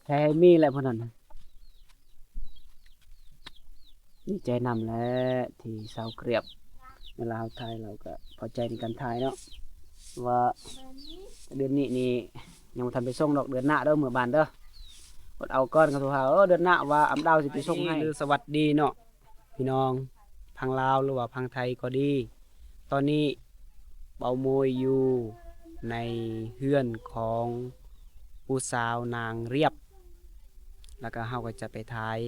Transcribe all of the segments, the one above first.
ໃຊ້ໃຫ້ມີແຫຼະຜູ້ນັ້ນ. ດີໃຈນຳແຫຼະທີ່ສາວກຽບ ເວລາເຮົາຖ່າຍ ລາວກໍພໍໃຈໃນການຖ່າຍເນາະ ວ່າເດືອນນີ້ນີ້ຍັງບໍ່ທັນໄປສົ່ງດອກ ເດືອນໜ້າເດີ ເມືອບ້ານເດີ ອົດເອົາກ່ອນ ເຂົາໂທຫາ ເອີ ເດືອນໜ້າວ່າອຳດາວຊິໄປສົ່ງໃຫ້ ຫຼື ສະຫວັດດີເນາະ ພີ່ນ້ອງ ທາງລາວ ຫຼືວ່າທາງໄທກໍດີ ຕອນນີ້ເບົາໂມຍຢູ່ໃນເຮືອນຂອງຜູ້ສາວນາງລຽບ ແລ້ວກໍເຮົາກໍຈະໄປຖ່າຍ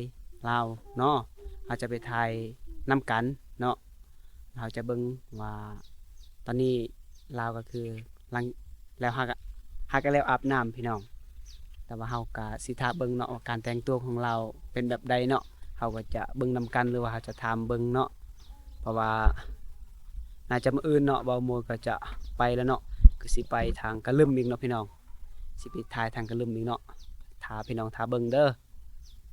ລາວເນາະ ເຮົາຈະໄປຖ່າຍນຳກັນເນາະ ເຮົາຈະເບິ່ງວ່າ ຕອນນີ້ລາວກໍຄື ຫຼັງແລ້ວ ຫາກະ ຫາກະແລ້ວອາບນ້ຳພີ່ນ້ອງ ແຕ່ວ່າເຮົາກະຊິຖ້າເບິ່ງເນາະວ່າການແຕ່ງຕົວຂອງລາວເປັນແບບໃດເນາະ ເຮົາກໍຈະເບິ່ງນຳກັນ ຫຼືວ່າເຮົາຈະຖາມເບິ່ງເນາະ ເພາະວ່າໜ້າຈະມື້ອື່ນເນາະ ເບົາໂມຍກໍຈະໄປແລ້ວເນາະ ຄືຊິໄປທາງກະລຶມອີກເນາະພີ່ນ້ອງ ຊິໄປຖ່າຍທາງກະລຶມອີກເນາະ ຖ້າພີ່ນ້ອງຖ້າເບິ່ງເດີ.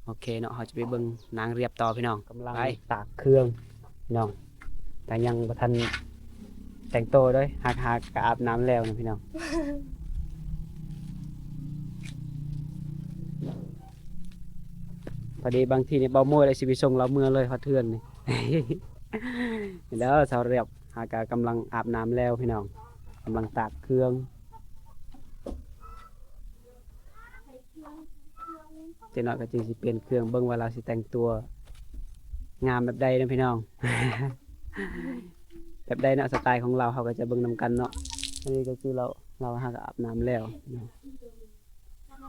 ໂອເຄເນາະ ເຮົາຈະໄປເບິ່ງນາງລຽບຕໍ່ພີ່ນ້ອງ ກຳລັງຕາກເຄື່ອງພີ່ນ້ອງ ແຕ່ຍັງບໍ່ທັນແຕ່ງໂຕເດ້ ຫາກ ຫາກະອາບນ້ຳແລ້ວນະພີ່ນ້ອງ ພໍດີບາງທີນີ້ເບົາໂມຍໄດ້ຊິໄປສົ່ງລາວເມືອເລີຍຮອດເຮືອນນີ້ ເດີ ສາວລຽບ ຫາກະກຳລັງອາບນ້ຳແລ້ວພີ່ນ້ອງ ກຳລັງຕາກເຄື່ອງ. ຈັກໜ້ອຍກໍຈຶ່ງຊິປ່ຽນເຄື່ອງ ເບິ່ງວ່າລາວຊິແຕ່ງຕົວງາມແບບໃດເນາະພີ່ນ້ອງ ແບບໃດເນາະ ສະໄຕຂອງລາວ ເຮົາກໍຈະເບິ່ງນຳກັນເນາະ ອັນນີ້ກໍຄືລາວ ລາວຫາກະອາບນ້ຳແລ້ວ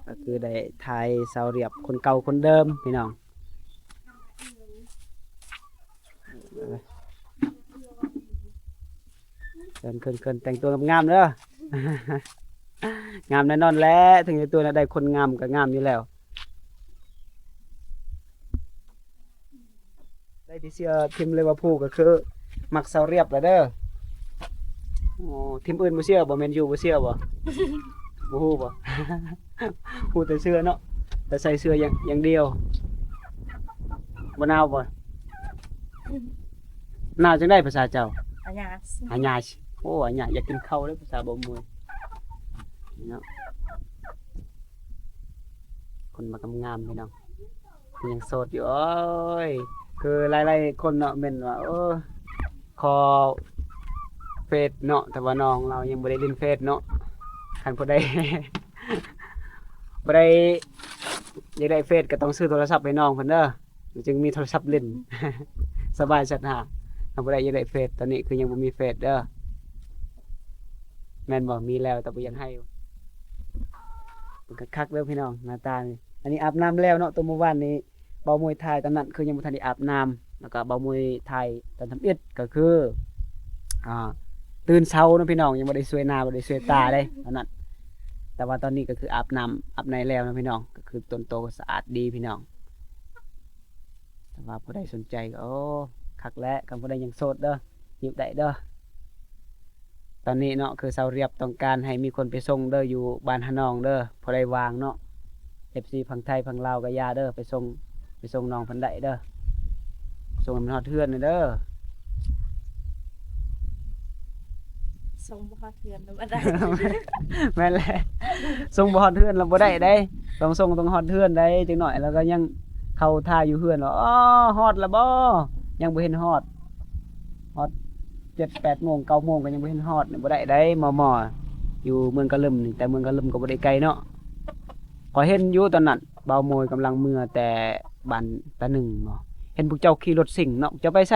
ກໍຄືໄດ້ຖ່າຍສາວລຽບຄົນເກົ່າຄົນເດີມພີ່ນ້ອງ. ເຊີນ ເຊີນ ເຊີນ ແຕ່ງຕົວງາມໆເດີ ງາມແນ່ນອນແຫຼະ ເຖິງຈະຕົວໃດຄົນງາມກໍງາມຢູ່ແລ້ວ ໄດ້ທີ່ເຊື່ອທີມລິເວີພູກໍຄືມັກສາວລຽບແຫຼະເດີ ໂອ້ ທີມອື່ນບໍ່ເຊື່ອບໍ່ ແມນຢູບໍ່ເຊື່ອບໍ່ ບໍ່ຮູ້ບໍ່ ຮູ້ແຕ່ເສື້ອເນາະ ແຕ່ໃສ່ເສື້ອຢ່າງ ຢ່າງດຽວ ບໍ່ໜາວບໍ່ ໜາວຈັ່ງໃດພາສາເຈົ້າ Añas. Añas. ໂອ້ ອາຍາ ຢາກກິນເຂົ້າເດ້ພາສາເບົາໂມຍເນາະ ຄົນມັກງາມໆ ພີ່ນ້ອງ ຍັງໂສດຢູ່ ໂອ້ຍ ຄືຫຼາຍໆຄົນເນາະ ແມ່ນວ່າ ໂອ້ ຂໍເຟສເນາະ ແຕ່ວ່ານ້ອງລາວຍັງບໍ່ໄດ້ຫຼິ້ນເຟສເນາະ ຄັນຜູ້ໃດ ຜູ້ໃດຢາກໄດ້ເຟສກໍຕ້ອງຊື້ໂທລະສັບໃຫ້ນ້ອງເພິ່ນເດີ ມັນຈຶ່ງມີໂທລະສັບຫຼິ້ນ ສະບາຍສັດຫາ ຄັນຜູ້ໃດຢາກໄດ້ເຟສ ຕອນນີ້ຄືຍັງບໍ່ມີເຟສເດີ ແມ່ນບໍ່ ມີແລ້ວແຕ່ບໍ່ຢາກໃຫ້ ມັນກໍຄັກເດີພີ່ນ້ອງ ໜ້າຕານີ້ ອັນນີ້ອາບນ້ຳແລ້ວເນາະ ຕົວມື້ວານນີ້ ເບົາໂມຍຖ່າຍຕອນນັ້ນຄືຍັງບໍ່ທັນໄດ້ອາບນ້ຳ ແລ້ວກໍເບົາໂມຍຖ່າຍຕອນທຳອິດກໍຄື ອ່າ ຕື່ນເຊົ້າເນາະພີ່ນ້ອງ ຍັງບໍ່ໄດ້ຊ່ວຍໜ້າ ບໍ່ໄດ້ຊ່ວຍຕາເດ້ຕອນນັ້ນ ແຕ່ວ່າຕອນນີ້ກໍຄືອາບນ້ຳອາບໃນແລ້ວເນາະພີ່ນ້ອງ ກໍຄືຕົນໂຕສະອາດດີພີ່ນ້ອງ ຖ້າວ່າຜູ້ໃດສົນໃຈກໍ ໂອ້ ຄັກແຫຼະ ຄັນຜູ້ໃດຍັງໂສດເດີ ຈີບໄດ້ເດີ. ຕອນນີ້ເນາະ ຄືສາວລຽບຕ້ອງການໃຫ້ມີຄົນໄປສົ່ງເດີ ຢູ່ບ້ານຫານ້ອງເດີ ຜູ້ໃດວ່າງເນາະ ເອັຟຊີ ຝັ່ງໄທຝັ່ງລາວກໍຢ່າເດີ ໄປສົ່ງ ໄປສົ່ງນ້ອງເພິ່ນໄດ້ເດີ ສົ່ງໃຫ້ມັນຮອດເຮືອນແດ່ເດີ. ສົ່ງບໍ່ຮອດເຮືອນລະບໍ່ໄດ້ ແມ່ນແຫຼະ ສົ່ງບໍ່ຮອດເຮືອນລະບໍ່ໄດ້ເດ້ ຕ້ອງສົ່ງຕ້ອງຮອດເຮືອນໄດ໋ ຈັກໜ້ອຍລະກໍຍັງເຂົ້າຖ້າຢູ່ເຮືອນວ່າ ອໍ ຮອດລະບໍ່ ຍັງບໍ່ເຫັນຮອດ ຮອດເຈັດແປດໂມງເກົ້າໂມງກໍຍັງບໍ່ເຫັນຮອດນີ້ ບໍ່ໄດ້ໄດ໋ ໝໍໆ ຢູ່ເມືອງກະລຶມນີ້ ແຕ່ເມືອງກະລຶມກໍບໍ່ໄດ້ໄກເນາະ ຂ້ອຍເຫັນຢູ່ຕອນນັ້ນ ບ່າວໂມຍກຳລັງເມືອແຕ່ບ້ານຕາໜຶ່ງບໍ ເຫັນພວກເຈົ້າຂີ່ລົດຊິງເນາະ ເຈົ້າໄປໃສ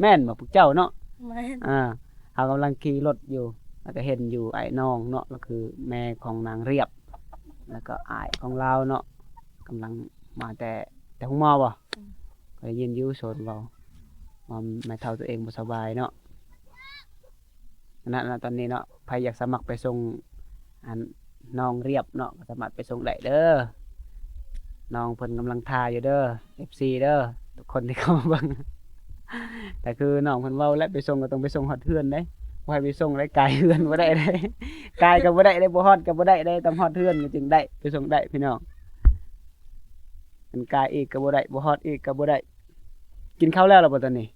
ແມ່ນບໍພວກເຈົ້າເນາະ ແມ່ນ ອ່າ ເຮົາກຳລັງຂີ່ລົດຢູ່ ແລ້ວກໍເຫັນຢູ່ອ້າຍນ້ອງເນາະ ກໍຄືແມ່ຂອງນາງລຽບ ແລ້ວກໍອ້າຍຂອງລາວເນາະ ກຳລັງມາແຕ່ ແຕ່ໂຮງໝໍບໍ ອືມ ຂ້ອຍໄດ້ຍິນຢູ່ໂຊນເວົ້າ ວ່າແມ່ເຖົ້າຕົວເອງບໍ່ສະບາຍເນາະ ອັນນັ້ນນະ ຕອນນີ້ເນາະ ໃຜຢາກສະໝັກໄປສົ່ງ ອັນ ນ້ອງລຽບເນາະ ກໍສາມາດໄປສົ່ງໄດ້ເດີ ນ້ອງເພິ່ນກຳລັງຖ້າຢູ່ເດີ ເອັຟຊີເດີ ທຸກຄົນທີ່ເຂົ້າມາເບິ່ງ ແຕ່ຄືນ້ອງເພິ່ນເວົ້າແຫຼະ ໄປສົ່ງກໍຕ້ອງໄປສົ່ງຮອດເຮືອນເດ້ ບໍ່ໃຫ້ໄປສົ່ງໄດ້ ກາຍເຮືອນບໍ່ໄດ້ເດ້ ກາຍກໍບໍ່ໄດ້ເດ້ ບໍ່ຮອດກໍບໍ່ໄດ້ເດ້ ຕ້ອງຮອດເຮືອນກໍຈຶ່ງໄດ້ ໄປສົ່ງໄດ້ພີ່ນ້ອງ ມັນກາຍອີກກໍບໍ່ໄດ້ ບໍ່ຮອດອີກກໍບໍ່ໄດ້ ກິນເຂົ້າແລ້ວລະບໍ່ຕອນນີ້?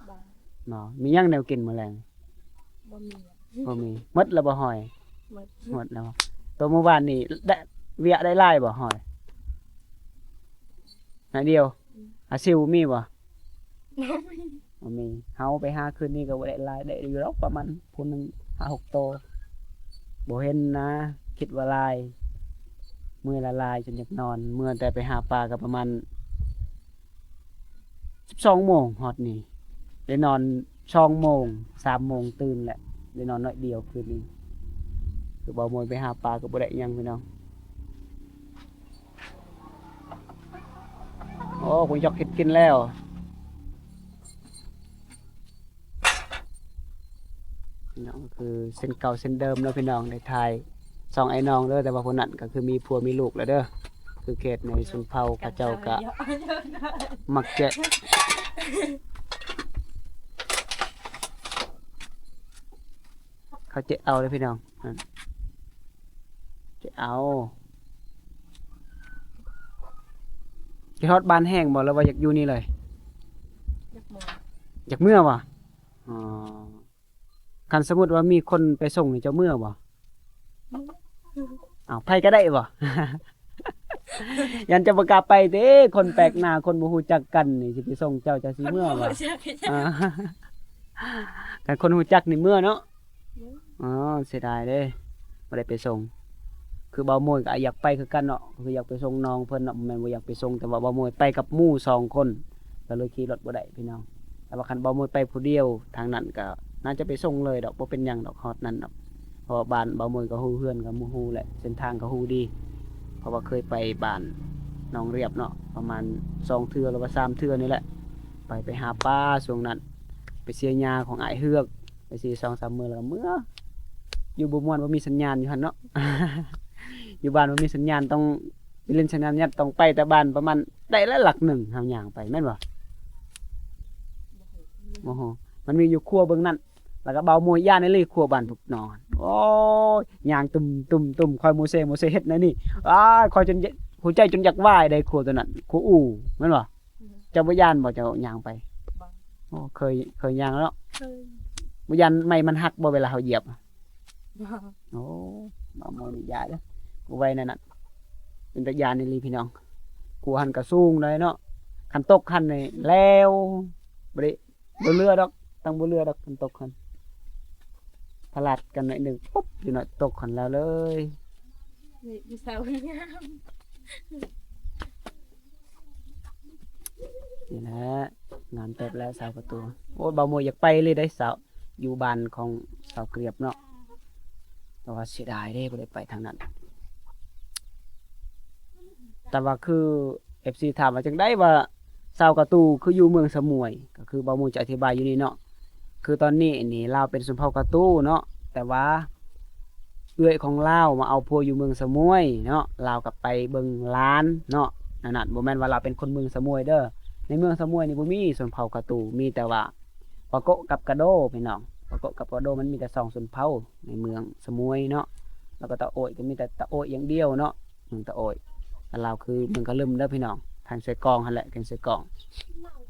ບໍ່ ເນາະ ມີຫຍັງແນວກິນມື້ແລງ? ບໍ່ມີ ບໍ່ມີ ໝົດລະບໍ່ຫອຍ? ໝົດ ໝົດແລ້ວ ໂຕມື້ວານນີ້ໄດ້ ວຽກໄດ້ຫຼາຍບໍ່ຫອຍ? ໜ້ອຍດຽວ. ອືມ ອາ ຊິວມີບໍ່? ບໍ່ມີ ບໍ່ມີ. ເຮົາໄປຫາຄືນນີ້ກໍບໍ່ໄດ້ຫຼາຍ ໄດ້ຢູ່ດອກປະມານຜູ້ໜຶ່ງຫ້າຫົກໂຕ. ບໍ່ເຫັນນະ ຄິດວ່າຫຼາຍ. ເມື່ອຍຫຼາຍໆ ຈົນຢາກນອນ. ເມື່ອແຕ່ໄປຫາປາກໍປະມານສິບສອງໂມງ ຮອດນີ້ໄດ້ນອນສອງໂມງ ສາມໂມງຕື່ນແຫຼະ. ໄດ້ນອນໜ້ອຍດຽວຄືນນີ້. ຄືເບົາໂມຍໄປຫາປາກໍບໍ່ໄດ້ຫຍັງ ພີ່ນ້ອງ. ໂອ້ ຄຸນຢອກເຮັດກິນແລ້ວ. ພີ່ນ້ອງ ຄືເຊັ່ນເກົ່າເຊັ່ນເດີມເນາະ ພີ່ນ້ອງ ໄດ້ຖ່າຍຊ່ອງອ້າຍນ້ອງເດີ. ແຕ່ວ່າຜູ້ນັ້ນກໍຄືມີຜົວມີລູກແລ້ວເດີ. ຄືເຂດໃນຊົນເຜົ່າເຂົາເຈົ້າກໍມັກຈະ ເຂົາເຈາະເອົາເດ້ພີ່ນ້ອງ ເຈາະເອົາ. ຄິດຮອດບ້ານແຮງບໍ່ ຫຼືວ່າຢາກຢູ່ນີ້ເລີຍ? ຢາກເມືອ ຢາກເມືອບໍ່? ອໍ ຄັນສົມມຸດວ່າມີຄົນໄປສົ່ງນີ້ ເຈົ້າເມືອບໍ່? ເອົາ ໃຜກໍໄດ້ບໍ່? ຢ້ານເຈົ້າບໍ່ກ້າໄປເດ້ ຄົນແປກໜ້າ ຄົນບໍ່ຮູ້ຈັກກັນນີ້ ຊິໄປສົ່ງເຈົ້າ ເຈົ້າຊິເມືອບໍ່? ບໍ່ຮູ້ຈັກ ອ່າ ຄັນຄົນຮູ້ຈັກນີ້ເມືອເນາະ. ເມືອ ອໍ ເສຍດາຍເດ້ ບໍ່ໄດ້ໄປສົ່ງ. ຄືເບົາໂມຍກໍຢາກໄປຄືກັນເນາະ ຄືຢາກໄປສົ່ງນ້ອງເພິ່ນເນາະ ບໍ່ແມ່ນບໍ່ຢາກໄປສົ່ງ ແຕ່ວ່າເບົາໂມຍໄປກັບໝູ່ສອງຄົນ ກໍເລີຍຂີ່ລົດບໍ່ໄດ້ ພີ່ນ້ອງ. ແຕ່ວ່າຄັນເບົາໂມຍໄປຜູ້ດຽວ ທາງນັ້ນກໍໜ້າຈະໄປສົ່ງເລີຍດອກ ບໍ່ເປັນຫຍັງດອກ ຮອດນັ້ນດອກ. ເພາະວ່າບ້ານເບົາໂມຍກໍຮູ້ ເຮືອນກໍຮູ້ແຫຼະ ເສັ້ນທາງກໍຮູ້ດີ ເພາະວ່າເຄີຍໄປບ້ານໜອງລຽບເນາະ ປະມານສອງເທື່ອ ຫຼືວ່າສາມເທື່ອນີ້ແຫຼະ. ໄປ ໄປຫາປາຊ່ວງນັ້ນ ໄປເສຍຫຍ້າຂອງອ້າຍເຮືອກ ໄປສີ່ສອງສາມມື້ແລ້ວກໍເມືອ. ຢູ່ບໍ່ມ່ວນ ບໍ່ມີສັນຍານຢູ່ຫັ້ນເນາະ ຢູ່ບ້ານບໍ່ມີສັນຍານ ຕ້ອງໄປຫຼິ້ນສັນຍານ ຕ້ອງໄປແຕ່ບ້ານປະມານໄດ້ລະຫຼັກໜຶ່ງ ເຮົາຍ່າງໄປແມ່ນບໍ່? ບໍ່ຮູ້ ມັນມີຢູ່ຂົວເບື້ອງນັ້ນ ແລ້ວກໍເບົາໂມຍຢ້ານອີ່ຫຼີ ຂົວບ້ານພວກນ້ອງ. ໂອ້ຍ ຍ່າງຕຸ້ມໆໆ ຄອຍໂມເຊໂມເຊເຮັດແນວນີ້ ອ້າຍ ຄອຍຈົນ ຫົວໃຈຈົນຢາກວາຍໄດ໋ ຂົວຕົວນັ້ນ ຂົວອູ່ແມ່ນບໍ່? ເຈົ້າບໍ່ຢ້ານບໍ່ ເຈົ້າຍ່າງໄປ? ບໍ່ ໂອ້ ເຄີຍ ເຄີຍຍ່າງແລ້ວເນາະ? ເຄີຍ. ບໍ່ຢ້ານໄມ້ມັນຫັກບໍ່ ເວລາເຮົາຢຽບ? ບໍ່. ໂອ້ ບໍ່ ບໍ່ໄດ້ຢ້ານເດີ້ ໄວແນວນັ້ນ ເປັນຕາຢ້ານອີ່ຫຼີພີ່ນ້ອງ. ຂົວຫັ້ນກໍສູງໄດ໋ເນາະ ຄັນຕົກຫັ້ນນີ້ແລ້ວ ບໍ່ໄດ້ ບໍ່ເຫຼືອດອກ ຕັ້ງບໍ່ເຫຼືອດອກ ຄັນຕົກຫັ້ນ ພະລາດກັນໜ້ອຍໜຶ່ງ ປຸບ ຢູ່ໜ້ອຍຕົກຫັ້ນແລ້ວເລີຍ. ນີ້ ຜູ້ສາວງາມ ນີ້ແຫຼະ ງາມເຕີບແລ້ວສາວກະຕູ. ໂອ້ຍ ເບົາໂມຍຢາກໄປເລີຍໄດ໋ ສາວ ຢູ່ບ້ານຂອງສາວກຽບເນາະ ແຕ່ວ່າເສຍດາຍເດ້ ບໍ່ໄດ້ໄປທາງນັ້ນ. ແຕ່ວ່າຄື ເອັຟຊີ ຖາມວ່າຈັ່ງໃດວ່າສາວກະຕູຄືຢູ່ເມືອງສະໝວຍ ກໍຄືເບົາໂມຍຈະອະທິບາຍຢູ່ນີ້ເນາະ. ຄືຕອນນີ້ນີ້ລາວເປັນຊົນເຜົ່າກະຕູເນາະ ແຕ່ວ່າເອື້ອຍຂອງລາວມາເອົາຜົວຢູ່ເມືອງສະໝວຍເນາະ ລາວກໍໄປເບິ່ງຫຼານເນາະ ນັ້ນ ບໍ່ແມ່ນວ່າລາວເປັນຄົນເມືອງສະໝວຍເດີ້. ໃນເມືອງສະໝວຍນີ້ບໍ່ມີຊົນເຜົ່າກະຕູ ມີແຕ່ວ່າປາໂກະກັບກະໂດພີ່ນ້ອງ. ປາໂກະກັບກະໂດມັນມີແຕ່ສອງຊົນເຜົ່າໃນເມືອງສະໝວຍເນາະ ແລ້ວກໍຕາໂອ້ຍ ກໍມີແຕ່ຕາໂອ້ຍຢ່າງດຽວເນາະ. ເມືອງຕາໂອ້ຍ ລາວຄືເມືອງກະລຶມເດີ້ພີ່ນ້ອງ ທາງເຊກອງຫັ້ນແຫຼະ ແຂວງເຊກອງ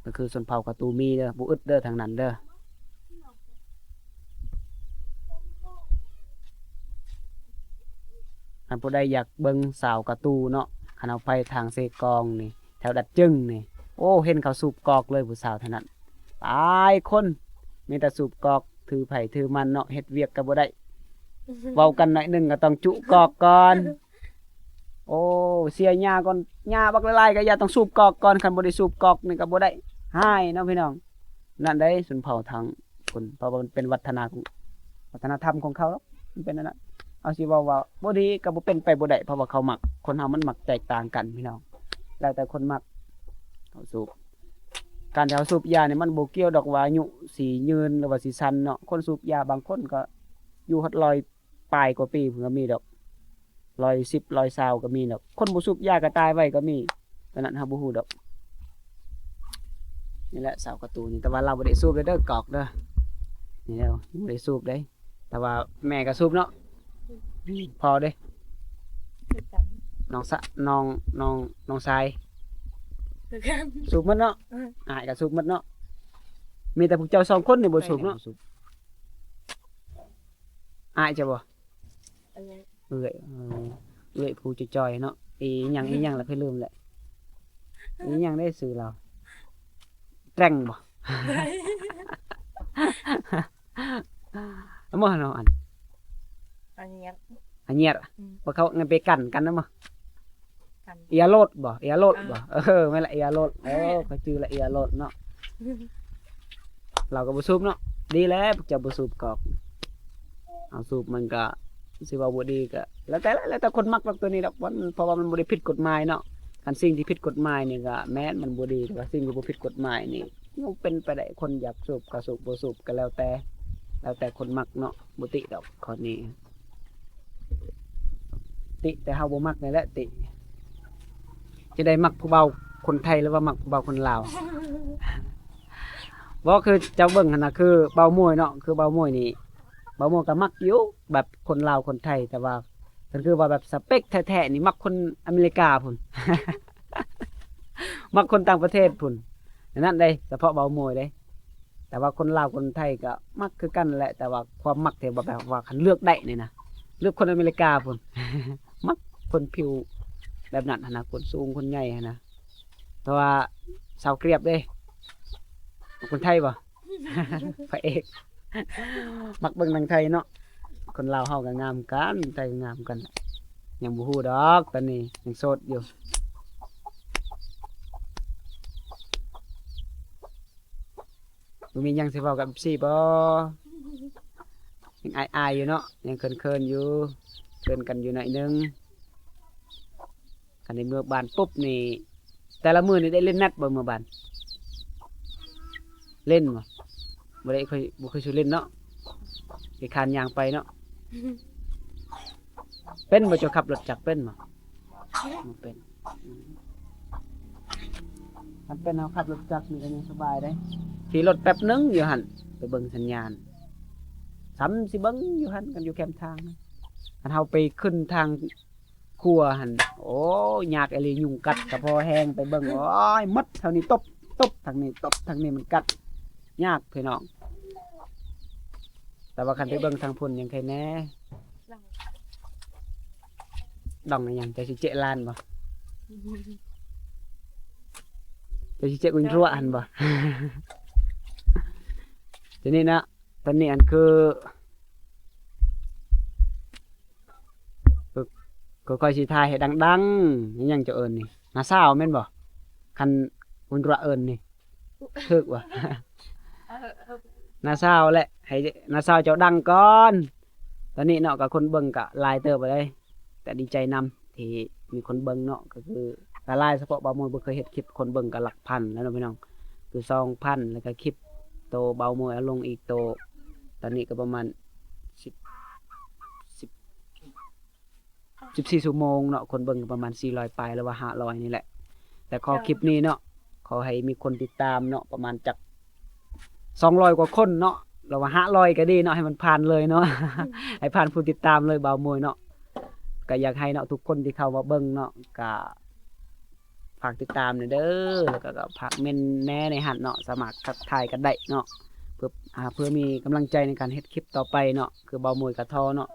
ກໍຄືຊົນເຜົ່າກະຕູມີເດີ້ ບໍ່ອຶດເດີ້ ທາງນັ້ນເດີ້. ຄັນຜູ້ໃດຢາກເບິ່ງສາວກະຕູເນາະ ຄັນເຮົາໄປທາງເຊກອງນີ້ ແຖວດັດຈຶງນີ້ ໂອ້ ເຫັນເຂົາສູບກອກເລີຍ ຜູ້ສາວເທົ່ານັ້ນ ຫຼາຍຄົນ ມີແຕ່ສູບກອກ ຖືໃຜຖືມັນເນາະ ເຮັດວຽກກໍບໍ່ໄດ້ ເວົ້າກັນໜ້ອຍໜຶ່ງກໍຕ້ອງຈຸກອກກ່ອນ. ໂອ້ ເສຍຫຍ້າກ່ອນ ຫຍ້າບັກຫຼາຍໆ ກໍຢ່າ ຕ້ອງສູບກອກກ່ອນ ຄັນບໍ່ໄດ້ສູບກອກນີ້ກໍບໍ່ໄດ້ ຮ້າຍເນາະພີ່ນ້ອງ. ນັ້ນໄດ໋ ຊົນເຜົ່າທາງພຸ້ນ ເພາະວ່າມັນເປັນວັດທະນາ ວັດທະນະທຳຂອງເຂົາເນາະ ມັນເປັນອັນນັ້ນ. ເຮົາຊິເວົ້າວ່າບໍ່ດີກໍບໍ່ເປັນໄປບໍ່ໄດ້ ເພາະວ່າເຂົາມັກ ຄົນເຮົາມັນມັກແຕກຕ່າງກັນພີ່ນ້ອງ ແລ້ວແຕ່ຄົນມັກ. ເຮົາສູບ ການທີ່ເຮົາສູບຢານີ້ ມັນບໍ່ກ່ຽວດອກວ່າອາຍຸຊິຍືນ ຫຼືວ່າຊິສັ້ນເນາະ. ຄົນສູບຢາບາງຄົນກໍຢູ່ຮອດຮ້ອຍປາຍກວ່າປີພຸ້ນກໍມີດອກ ຮ້ອຍສິບ ຮ້ອຍຊາວກໍມີດອກ ຄົນບໍ່ສູບຢາກໍຕາຍໄວກໍມີ. ຕອນນັ້ນເຮົາບໍ່ຮູ້ດອກ. ນີ້ແຫຼະສາວກະຕູນີ້ ແຕ່ວ່າລາວບໍ່ໄດ້ສູບເດີ້ ກອກເດີ້ ນີ້ແຫຼະ ບໍ່ໄດ້ສູບເດ້. ແຕ່ວ່າແມ່ກໍສູບເນາະ ພໍ່ເດ້ ນ້ອງສະ ນ້ອງ ນ້ອງ ນ້ອງຊາຍ ຄືກັນ ສູບໝົດເນາະ. ເອີ ອ້າຍກໍສູບໝົດເນາະ ມີແຕ່ພວກເຈົ້າສອງຄົນນີ້ບໍ່ສູບເນາະ. ອ້າຍເຈົ້າບໍ່? ເອື້ອຍ ເອື້ອຍ ເອີ ເອື້ອຍຜູ້ຈ່ອຍໆເນາະ ອີຫຍັງ ອີຫຍັງລະ ຂ້ອຍລືມແຫຼະ. ອີ່ຫຍັງເດ້ຊື່ລາວ? ແຕງບໍ່? ບໍ່ເນາະ ອັນ ອາເຍດ ອາເຍດ ອືມ ບໍ່ ເຂົາໄປກັນກັນນະບໍ່? ກັນ ເອຍໂລດບໍ່? ເອຍໂລດບໍ່? ເອີ ແມ່ນລະ ເອຍໂລດ ເອີ ຂ້ອຍຈື່ລະ ເອຍໂລດເນາະ. ລາວກໍບໍ່ສູບເນາະ ດີແລ້ວພວກເຈົ້າບໍ່ສູບກອກ. ເຮົາສູບມັນກໍຊິເວົ້າບໍ່ດີກໍແລ້ວແຕ່ ແລ້ວແຕ່ຄົນມັກດອກ ໂຕນີ້ດອກ ມັນ ເພາະວ່າມັນບໍ່ໄດ້ຜິດກົດໝາຍເນາະ. ຄັນສິ່ງທີ່ຜິດກົດໝາຍນີ້ກໍແມ່ນມັນບໍ່ດີ ແຕ່ວ່າສິ່ງທີ່ບໍ່ຜິດກົດໝາຍນີ້ ຍັງເປັນໄປໄດ້ ຄົນຢາກສູບກໍສູບ ບໍ່ສູບກໍແລ້ວແຕ່ ແລ້ວແຕ່ຄົນມັກເນາະ. ບໍ່ຕິດອກຂໍ້ນີ້ ຕິແຕ່ເຮົາບໍ່ມັກນີ້ແຫຼະຕິ. ຈະໄດ້ມັກຜູ້ບ່າວຄົນໄທ ຫຼືວ່າມັກຜູ້ບ່າວຄົນລາວ? ບໍ່ ຄືເຈົ້າເບິ່ງຫັ້ນນະ ຄືບ່າວໂມຍເນາະ ຄືບ່າວໂມຍນີ້ ບ່າວໂມຍກໍມັກຢູ່ແບບຄົນລາວຄົນໄທ ແຕ່ວ່າ ກໍຄືວ່າແບບສະເປັກແທ້ໆນີ້ມັກຄົນອາເມລິກາພຸ້ນ ມັກຄົນຕ່າງປະເທດພຸ້ນ ແນວນັ້ນເດ້ ສະເພາະບ່າວໂມຍເດ້. ແຕ່ວ່າຄົນລາວຄົນໄທກໍມັກຄືກັນແຫຼະ ແຕ່ວ່າຄວາມມັກທີ່ວ່າແບບວ່າຄັນເລືອກໄດ້ນີ້ນະ ເລືອກຄົນອາເມລິກາພຸ້ນ ມັກຄົນຜິວແບບນັ້ນຫັ້ນນະ ຄົນສູງຄົນໃຫຍ່ຫັ້ນນະ. ແຕ່ວ່າສາວກຽບເດ້ ຄົນໄທບໍ່? ພະເອກ ມັກເບິ່ງໜັງໄທເນາະ. ຄົນລາວເຮົາກໍງາມກັນ ໄທກໍງາມກັນ. ຍັງບໍ່ຮູ້ດອກ ຕອນນີ້ຍັງໂສດຢູ່ ບໍ່ມີຫຍັງຊິເວົ້າກັບເອັຟຊີບໍ່? ຍັງອາຍໆຢູ່ເນາະ ຍັງເຂີນໆຢູ່ ເຂີນກັນຢູ່ໜ້ອຍໜຶ່ງ. ຄັນໄດ້ເມືອບ້ານປຸບນີ້ ແຕ່ລະມື້ນີ້ໄດ້ຫຼິ້ນແນັດບໍ່ ເມືອບ້ານ? ຫຼິ້ນບໍ່? ບໍ່ໄດ້ຄ່ອຍ ບໍ່ຄ່ອຍສູ່ຫຼິ້ນເນາະ ຂີ້ຄ້ານຍ່າງໄປເນາະ. ເປັນບໍ່? ເຈົ້າຂັບລົດຈັກເປັນບໍ່? ບໍ່ເປັນ. ອືມ ຄັນເປັນເຮົາຂັບລົດຈັກນີ້ກໍຍັງສະບາຍເດ້ ຂີ່ລົດແປັບໜຶ່ງຢູ່ຫັ້ນ ໄປເບິ່ງສັນຍານ ສ່ຳຊິເບິ່ງຢູ່ຫັ້ນ ຄັນຢູ່ແຄມທາງ. ຄັນເຮົາໄປຂຶ້ນທາງ ຂົວຫັ້ນ ໂອ້ຍ ຍາກອີ່ຫຼີ ຍຸງກັດກະພໍແຮງ ໄປເບິ່ງ ໂອ້ຍ ໝົດທາງນີ້ຕົບ ຕົບທາງນີ້ ຕົບທາງນີ້ ມັນກັດ ຍາກພີ່ນ້ອງ. ແຕ່ວ່າຄັນໄປເບິ່ງທາງພຸ້ນຍັງໄຄແດ່. ດອງອີ່ຫຍັງ? ເຈົ້າຊິເຈະລ້ານບໍ່? ເຈົ້າຊິເຈະກຸນຮົວຫັ້ນບໍ່? ທີນີ້ນະ ຕອນນີ້ອັນຄື ຄື ຄືຂ້ອຍຊິຖ່າຍໃຫ້ດັງໆ ອີ່ຫຍັງເຈົ້າເອີ້ນນີ້ ນ້າສາວແມ່ນບໍ່? ຄັນອຸນຕຣະເອີ້ນນີ້ ຖືກບໍ່? ເອີ ເອີ ນ້າສາວແຫຼະ ໃຫ້ນ້າສາວເຈົ້າດັງກ່ອນ. ຕອນນີ້ເນາະ ກໍຄົນເບິ່ງກໍຫຼາຍເຕີບເລີຍ ກໍດີໃຈນຳທີ່ມີຄົນເບິ່ງເນາະ ກໍຄືຫຼາຍໆ ສະເພາະບ່າວໂມຍບໍ່ເຄີຍເຮັດຄລິບ ຄົນເບິ່ງກໍຫຼັກພັນແລ້ວເນາະພີ່ນ້ອງ ຄືສອງພັນ ແລ້ວກໍຄລິບໂຕບ່າວໂມຍເອົາລົງອີກໂຕ ຕອນນີ້ກໍປະມານສິບ ສິບ ສິບສີ່ຊົ່ວໂມງເນາະ ຄົນເບິ່ງປະມານສີ່ຮ້ອຍປາຍ ຫຼືວ່າຫ້າຮ້ອຍນີ້ແຫຼະ. ແຕ່ຂໍຄລິບນີ້ເນາະ ຂໍໃຫ້ມີຄົນຕິດຕາມເນາະ ປະມານຈັກສອງຮ້ອຍກວ່າຄົນເນາະ ຫຼືວ່າຫ້າຮ້ອຍກໍດີເນາະ ໃຫ້ມັນຜ່ານເລີຍເນາະ ໃຫ້ຜ່ານຜູ້ຕິດຕາມເລີຍບ່າວໂມຍເນາະ. ກໍຢາກໃຫ້ເນາະ ທຸກຄົນທີ່ເຂົ້າມາເບິ່ງເນາະ ກໍ ຝາກຕິດຕາມແດ່ເດີ ແລ້ວກໍ ກໍຝາກເມັນແດ່ໃນຫັ້ນເນາະ ສາມາດທັກທາຍກັນໄດ້ເນາະ ເພື່ອ ອ່າ ເພື່ອມີກຳລັງໃຈໃນການເຮັດຄລິບຕໍ່ໄປເນາະ. ຄືບ່າວໂມຍກະທໍ້ເນາະ